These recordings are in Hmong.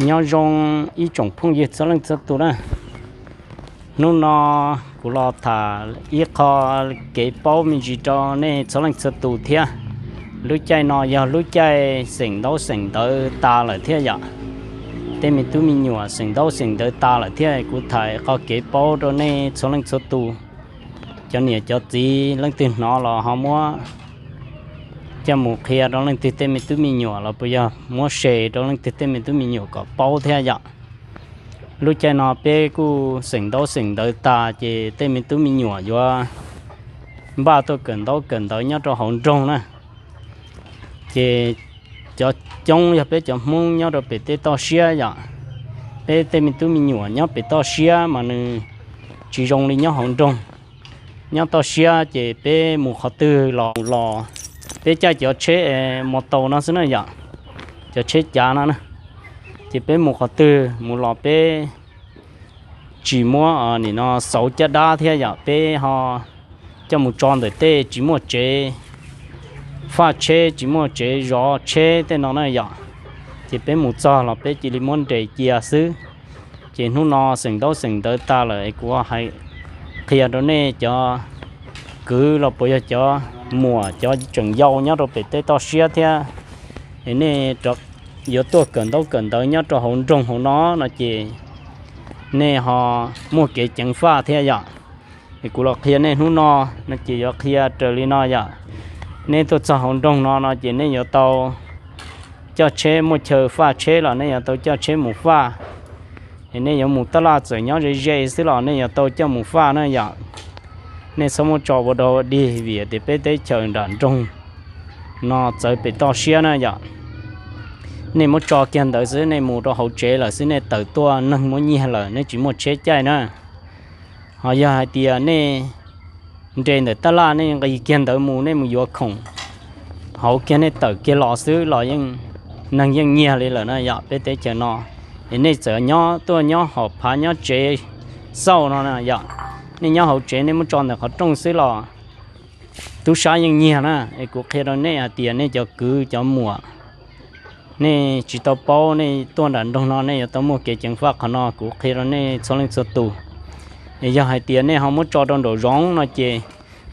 Nyob zoo ib tsoom phooj ywg txhua leej txhua tus na. Hnub no kuv los tham ib qho kev paub me ntsis rau nej txhua leej txhua tus thiab. Lub caij no yog lub caij xeem ntaub xeem ntawv tas lawm thiab yom. Tej me tub me nyuam xeem ntaub xeem ntawv tas lawm thiab, kuv tham qho kev paub rau nej txhua leej txhua tus. Cov niam cov txiv leej twg hnov los ho muab coj mus qhia rau leej twg tej me tub me nyuam los puas yog muab share rau leej twg tej me tub me nyuam kom paub thiab yom. Lub caij no peb kuj xeem ntaub xeem ntawv tas ces tej me tub me nyuam yuav npaj tuaj kawm ntaub kawm ntawv nyob rau hauv nroog na. Ces cov coob yog peb cov Hmoob nyob rau pem tej toj siab yom. Peb tej me tub me nyuam nyob pem toj siab mas nws tsis zoo li nyob hauv nroog. Nyob toj siab ces peb mus qhov twg los los, peb caij cov tsheb mos taus no xwb na yom, cov tsheb cav no na. Ces peb mus qhov twg mus los peb tsis muab nim no xauv caj dab thiab yom, peb ho coj mus tso ntawm tej tsis muaj tsev faj tsheb, tsis muaj tsev zov tsheb tej no na yom. Ces peb mus txog los peb cia li muab nres cia xwb. Ces hnub no xeem ntaub xeem ntawv tas lawm es kuv hais qhia rau nej cov kwv los puas yog cov muam cov tseem yau nyob rau pem tej toj siab thiab, es nej yuav tuaj kawm ntaub kawm ntawv nyob rau hauv nroog hauv no no ces nej ho muaj kev ceev faj thiab yom. Es kuv los qhia nej hnub no no ces yuav qhia raws li no yom. Nej tuaj txog hauv nroog no no ces nej yuav tau coj tsheb, muaj chaw faj tsheb los nej yuav tau coj tsheb mus faj. Es nej yuav mus taj laj txawm nyob ze ze xwb los nej yuav tau coj mus faj na yom. Nej txhob muab tso ua dog ua dig vim tias peb teb chaws nram nroog no txawv pem toj siab na yom. Nej muab tso kiag ntawd xwb, nej mus rau hauv tsev lawm xwb, nej tawm tuaj neeg muab nyiag lawm, nej tsis muaj tsheb caij na. Ho yog hais tias nej nres ntawm taj laj, nej nqis kiag ntawd mus, nej mus yuav khoom hauv kiag, nej tawm kiag los xwb los yeej, neeg yeej nyiag li lawm na yom. Peb teb chaws no es nej txawm nyob tuaj nyob hom phav nyob tsev xauj no na yom, nej nyob hauv tsev nej muab tso ntawm qhov rooj xwb los tub sab yeej nyiag na. Es kuv qhia rau nej hais tias nej cov kwv cov muam, nej tsis tau paub, nej tuaj nram nroog no nej yuav tau muaj kev ceev faj qhov no, kuv qhia rau nej txhua leej txhua tus. Es yog hais tias nej ho muab tso rau nraum zoov no ces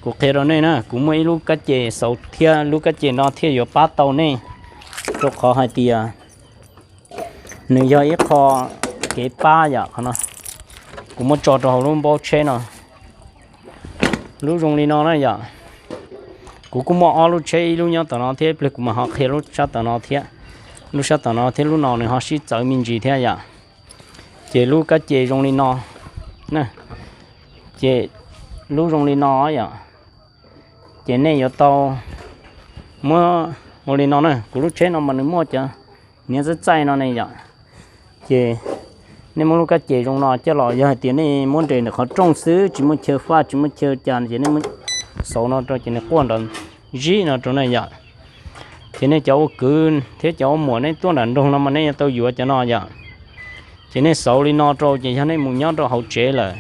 kuv qhia rau nej na, kuv muaj ib lub kab ce xauv thiab, lub kab ce no thiaj yuav pab tau nej, rau qhov hais tias nws yog ib qho kev pab yom. Qhov no kuv muab tso rau hauv lub npaub tsheb no, lub zoo li no na yom. Kuv kuj muaj ob lub tsheb, ib lub nyob tom no thiab, ib pliag kuv mam ho qhia lub sab tom no thiab. Lub sab tom no thiab lub no nws ho sib txawv me ntsis thiab yom. Ces lub kab ce zoo li no, ces lub zoo li no yom. Ces nej yuav tau muab ua li no na, kuv lub tsheb no mas nws muaj cov hniav txaij txaij no ne yom. Ces nej muab lub kab ce zoo no coj los, yog hais tias nej muab nres ntawm qhov rooj xwb tsis muaj chaw faj tsis muaj chaw cas ces nej muab xauv no rau ces nws quaj nrov zib no rau na yom. Ces nej cov ua kwv thiab cov ua muam nej tuaj nram nroog no mas nej yuav tau yuav cov no yom. Ces nej xauv li no rau ces yog nej mus nyob rau hauv tsev lawm,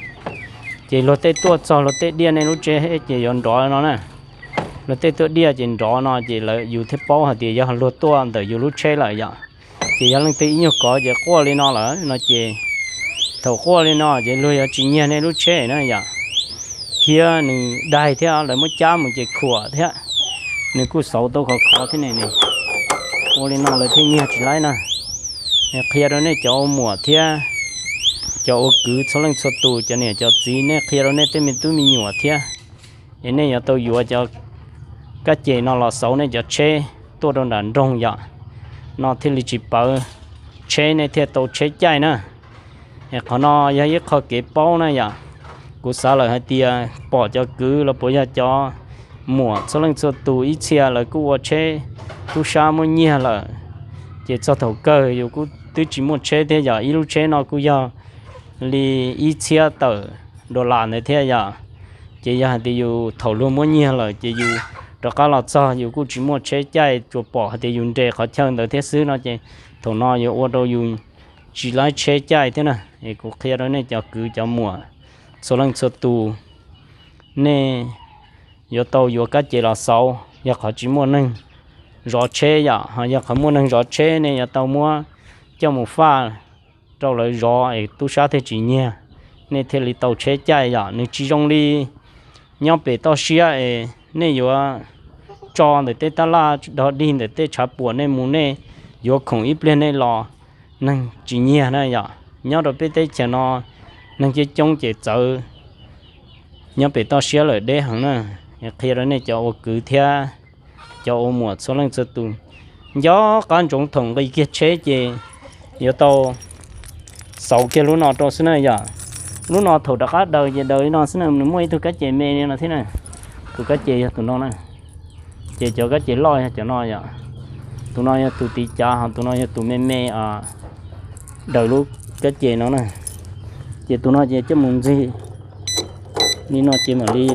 ces luag tej tuaj txog luag tej diaj nej lub tsheb ces yuav nrov no na. Luag tej tuaj diaj ces nrov no ces lawv yus thiaj paub hais tias yog luag tuaj ntawm yus lub tsheb lawm yom. Ces yog leej twg ib nyuag kov ces quaj li no lawm no ces thaum quaj li no ces luag yuav tsis nyiag nej lub tsheb na yom. Thiab nws daig thiab lawv muab cab mus ces khuam thiab, nws kuj xauv tau khov khov thiab ne. Ua li no lawv thiaj nyiag tsis laib na. Qhia rau nej cov ua muam thiab cov ua kwv txhua leej txhua tus, cov niam cov txiv, nej qhia rau nej tej me tub me nyuam thiab, es nej yuav tau yuav cov kab ces no los xauv nej cov tsheb tuaj rau nram nroog yom, no thiaj li tsis pawv tsheb, nej thiaj tau tsheb caij na. Es qhov no yog ib qho kev paub na yom. Kuv xav lawm hais tias pom cov kwv los puas yog cov muam txhua leej txhua tus ib txhia lawv kuj ua tsheb tub sab muab nyiag lawm, ces txog thaum kawg yus kuj twb tsis muaj tsheb thiab yom. Ib lub tsheb no kuj yog li ib txhiab tawm dollar ntawd thiab yom. Ces yog hais tias yus thaum luag muab nyiag lawm ces yus rov qab los txog yus kuj tsis muaj tsheb caij, tsuas pom hais tias yus nres qhov chaw ntawd thiab xwb no ces thaum no yuav ua rau yus tsis laib tsheb caij thiab na. Es kuv qhia rau nej cov kwv cov muam txhua leej txhua tus, nej yuav tau yuav kab ces los xauv yog qhov tsis muaj neeg zov tsheb yom. Ho yog qhov muaj neeg zov tsheb nej yuav tau muab coj mus faj rau lawv zov es tub sab thiaj tsis nyiag, nej thiaj li tau tsheb caij yom. Nws tsis zoo li nyob pem toj siab es nej yuav tso ntawm tej tab laj dog dig ntawm tej tshav puam nej mus nej yuav khoom ib pliag nej los neeg tsis nyiag na yom. Nyob rau peb teb chaws no neeg coob coob ces txawv nyob pem toj siab lawm deb heev na. Qhia rau nej cov ua kwv thiab cov ua muam txhua leej txhua tus, nco qab ntsoov thaum nqis kiag tsheb ces yuav tau xauv kiag lub no rau xwb na yom. Lub no thaum rov qab daws ces daws li no xwb na, nws muaj ib tug kab ces me li no thiab na. Tus kab ces yog tus no na, ces cov kab ces loj yog cov no yom. Tus no yog tus tiv cav, ho tus no yog tus me me daws lub kab ces no na. Ces tus no ces coj mus ntxig li no ces mam li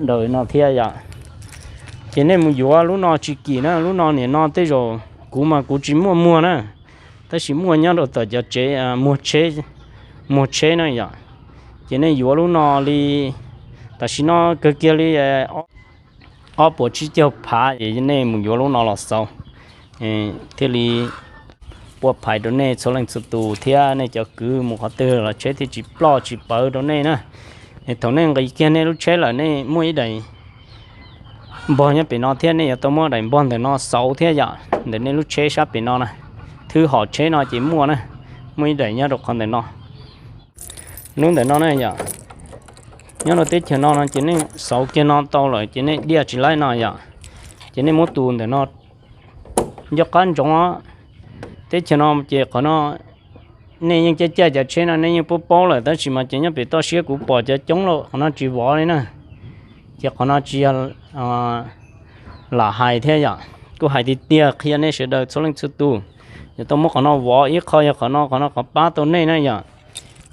daws no thiab yom. Ces nej mus yuav lub no tsis kim na, lub no nim no tej zaum kuv mas kuv tsis muaj muag na, tab sis muaj nyob rau tom cov tsev muag tsheb na yom. Ces nej yuav lub no li, tam sim no kawg kiag li ob puas tsib caug phav es nej mus yuav lub no los xauv thiaj li pua phais rau nej txhua leej txhua tus thiab nej cov kwv mus qhov twg los tsheb thiaj tsis ploj tsis pawv rau nej na. Thaum nej nqis kiag nej lub tsheb lawm nej muaj ib daim npog nyob pem no thiab nej yuav tau muab daim npog ntawm no xauv thiab yom, ntawm nej lub tsheb sab pem no na. Thwb hom tsheb no ces muaj na, muaj ib daim nyob rau qhov ntawm no. Lub ntawm no na yom, nyob rau teb chaws no no ces nej xauv kiag no tau lawm ces nej diaj tsis laib no yom. Ces nej muab tus ntawm no nco qab ntsoov, teb chaws no ces qhov no nej yeej caij caij cov tsheb no nej yeej paub paub lawm, tab sis mas ces nyob pem toj siab kuv pom cov coob lawm qhov no tsis vov li na. Ces qhov no tsis yog lam hais thiab yom, kuj hais tiag tiag qhia nej sawv daws txhua leej txhua tus, yuav tau muab qhov no vov ib qho, yog qhov no qhov no qhov pab tau nej na yom.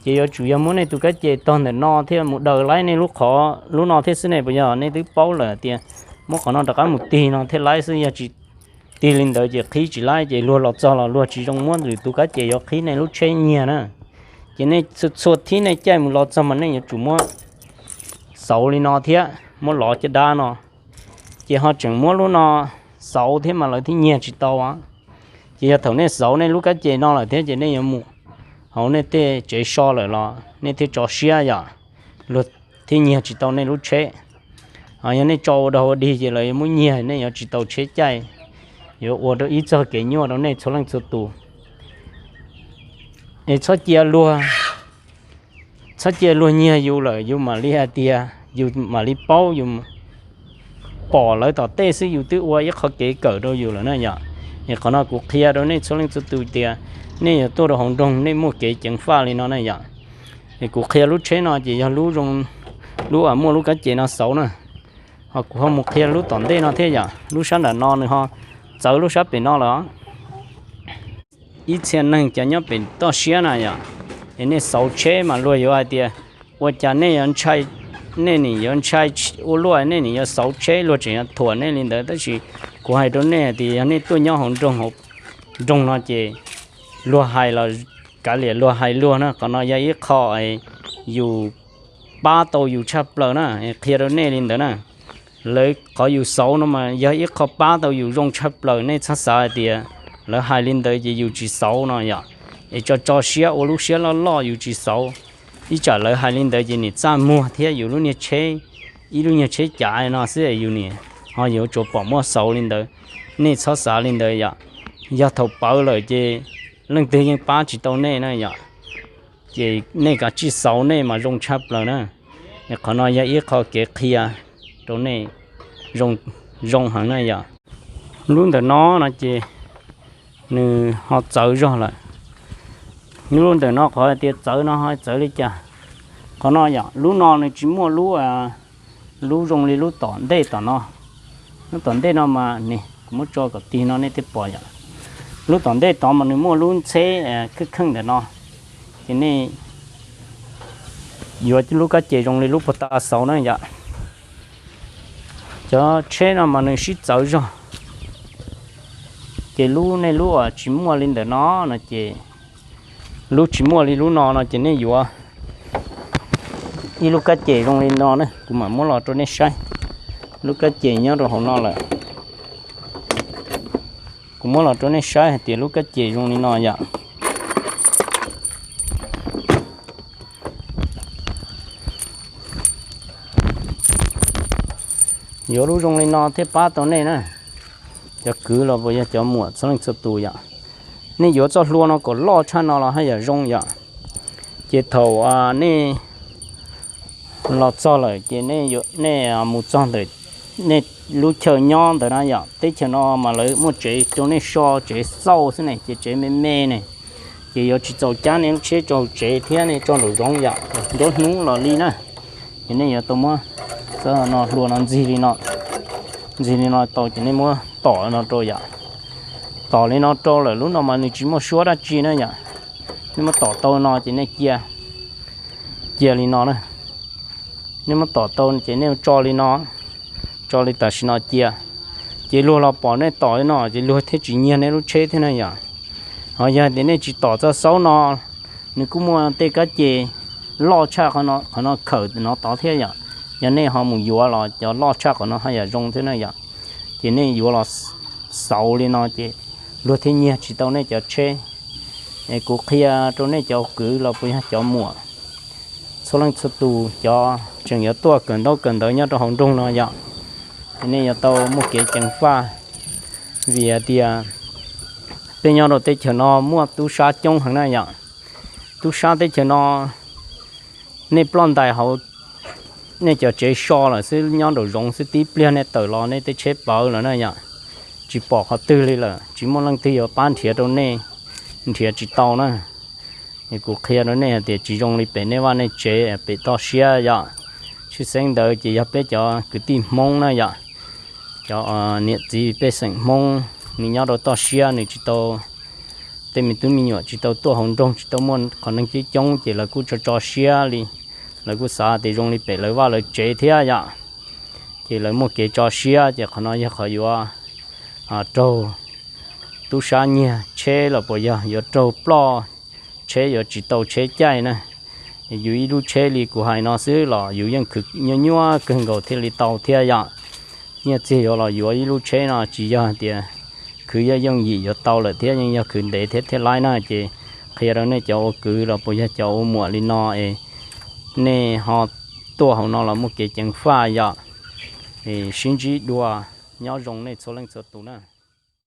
Ces yuav tsum yog muab nej tus kab ces tog ntawm no thiaj mus daws laib nej lub qhov lub no thiab xwb ne, puas yog? Nej twb paub lawm tias muab qhov no rov qab mus tig no thiaj laib xwb, yog tsis tig li ntawd ces qhib tsis laib, ces luag los txog los luag tsis zoo muab lwm tus kab ces yuav qhib nej lub tsheb nyiag na. Ces nej txhua txhua thib nej caij mus los txog mas nej yuav tsum muab xauv li no thiab muab lov caj dab no, ces ho tseem muab lub no xauv thiab mas lawv thiaj nyiag tsis tau. Ces yog thaum nej xauv nej lub kab ces no lawm thiab ces nej yuav mus hauv nej tej tsev so lawm los nej thiaj tso siab yom, luag thiaj nyiag tsis tau nej lub tsheb. Ho yog nej tso ua dog ua dig ces lawv yuav muab nyiag, nej yuav tsis tau tsheb caij, yuav ua rau ib txog kev nyuaj rau nej txhua leej txhua tus. Es txhob cia luag, txhob cia luag nyiag yus lawm yus mam li hais tias yus mam li paub, yus pom lawv tom tej xwb yus twb ua ib qho kev kawm rau yus lawm na yom. Es qhov no kuv qhia rau nej txhua leej txhua tus tias nej yuav tuaj rau hauv nroog nej muaj kev ceev faj li no na yom. Es kuv qhia lub tsheb no ces yog lub zoo, lub muaj lub kab ces no xauv na. Ho kuv ho mus qhia lub tom ntej no thiab yom, lub sab nram no nws ho txawv lub sab pem no lawm. Ib txhia neeg cov nyob pem toj siab na yom, es nej xauv tsheb mas luag yuav hais tias ua cas nej yuav ntshai, nej nim yuav ntshai ua luaj, nej nim yuav xauv tsheb, luag tseem yuav thuam nej li ntawd. Tab sis kuv hais rau nej hais tias yog nej tuaj nyob hauv nroog, hauv nroog no ces luag hais los kav liam luag hais luag na, qhov no yog ib qho yus pab tau yus tshaj plaws na, qhia rau nej li ntawd na. Lawv qhov yus xauv no mas yog ib qho pab tau yus zoo tshaj plaws, nej txhob xav hais tias lawv hais li ntawd ces yus tsis xauv no yom. Es tso tso siab, ua lub siab loj loj yus tsis xauv. Ib tsam lawv hais li ntawd ces nim txaj muag thiab yus lub niag tsheb, ib lub niag tsheb cav no xwb yus nim ho yuav tsuas pom muaj xauv li ntawd. Nej txhob xav li ntawd yom. Yog thaum pawv lawm ces leej twg yeej pab tsis tau nej na yom. Ces nej kav tsij xauv nej mas zoo tshaj plaws na. Es qhov no yog ib qho kev qhia rau nej zoo heev na yom. Lub ntawm no no ces nws ho txawv zog lawm. Lub ntawm no qhov tias txawv no ho txawv li cas? Qhov no yom, lub no nws tsis muaj lub, lub zoo li lub tom ntej tom no. Lub tom ntej no mas ne, kuv muab tso kom tig no nej thiaj pom yom. Lub tom ntej tod mas nws muaj lub ntxheb kheej kheej ntawm no, ces nej yuav lub kab ces zoo li lub puag ta xauv na yom. Cov tsheb no mas nws sib txawv zog. Ces lub, nej lub uas tsis muaj li ntawm no no ces, lub tsis muaj li lub no no ces nej yuav ib lub kab ces zoo li no ne, kuv mam muab los rau nej saib. Lub kab ces nyob rau hauv no lawm. Kuv muab los rau nej saib hais tias lub kab ces zoo li no yom. Yuav lub zoo li no thiaj pab tau nej na, cov kwv los puas yog cov muam txhua leej txhua tus yom. Nej yuav txoj hlua no kom loj tshaj no los haj yam zoo yom. Ces thaum nej los txog lawm ces nej mus txog ntawm nej lub chaw nyob ntawd na yom, teb chaws no mas lawv muaj tsev rau nej so, tsev xauj xwb ne, ces tsev me me ne, ces yuav tsis txaus cab nej lub tsheb rau tsev thiab nej tso nraum zoov yom, nruab hnub los li na. Ces nej yuav tau muab txoj no hlua no ntxig li no, ntxig li no tau ces nej muab tom no rau yom. Tom li no rau lawm lub no mas nws tsis muaj suab dab tsi na yom. Nej muab tom tau no ces nej cia, cia li no na. Nej muab tom tau ces nej tso li no, tso li tam sim no cia. Ces luag los pom nej tom li no ces luag thiaj tsis nyiag nej lub tsheb thiab na yom. Ho yog tias nej tsis tom txoj xauj no, nws kuj muaj tej kab ces loj tshaj qhov no khawm no tod thiab yom. Yog nej ho mus yuav los cov loj tshaj qhov no haj yam zoo thiab na yom. Ces nej yuav los xauv li no ces luag thiaj nyiag tsis tau nej cov tsheb. Es kuv qhia rau nej cov kwv los puas yog cov muam txhua leej txhua tus, cov tseem yuav tuaj kawm ntaub kawm ntawv nyob rau hauv nroog no yom, nej yuav tau muaj kev ceev faj, vim hais tias peb nyob rau teb chaws no muaj tub sab coob heev na yom. Tub sab teb chaws no nej ploj ntais hauv nej cov tsev so lawm xwb, nyob nraum zoov xwb, tib pliag nej tawm los nej tej tsheb pawv lawm na yom. Tsis pom qhov twg li lawm, tsis muaj leej twg yuav pab nrhiav rau nej, nrhiav tsis tau na. Kuv qhia rau nej hais tias tsis zoo li pem nej vaj nej tsev pem toj siab yom. Tshwj xeeb ntawd ces yog peb cov kwv tij Hmoob na yom, cov niam txiv pej xeem Hmoob, nws nyob rau toj siab, nws tsis tau, tej me tub me nyuam tsis tau tuaj hauv nroog, tsis tau muaj qhov neeg coob coob, ces lawv kuj tso tso siab li, lawv kuj xav tias zoo li pem lawv vaj lawv tsev thiab yom. Ces lawv muaj kev tso siab, ces qhov no yog qhov yuav raug tub sab nyiag tsheb los puas yog yuav raug ploj tsheb, yuav tsis tau tsheb caij na. Yus ib lub tsheb li kuv hais no xwb los yus yeej khwv nyuaj nyuaj kawg nkaus thiaj li tau thiab yom. Nyiaj txiag yuav los yuav ib lub tsheb no tsis yog tias khwv yooj yooj yim yuav tau lawm thiab, yeej yog khwv ntev thiab thiaj laib na. Ces qhia rau nej cov ua kwv los puas yog cov ua muam li no es nej ho tuaj hauv no los muaj kev ceev faj yom. Sib ntsib dua, nyob zoo nej txhua leej txhua tus na.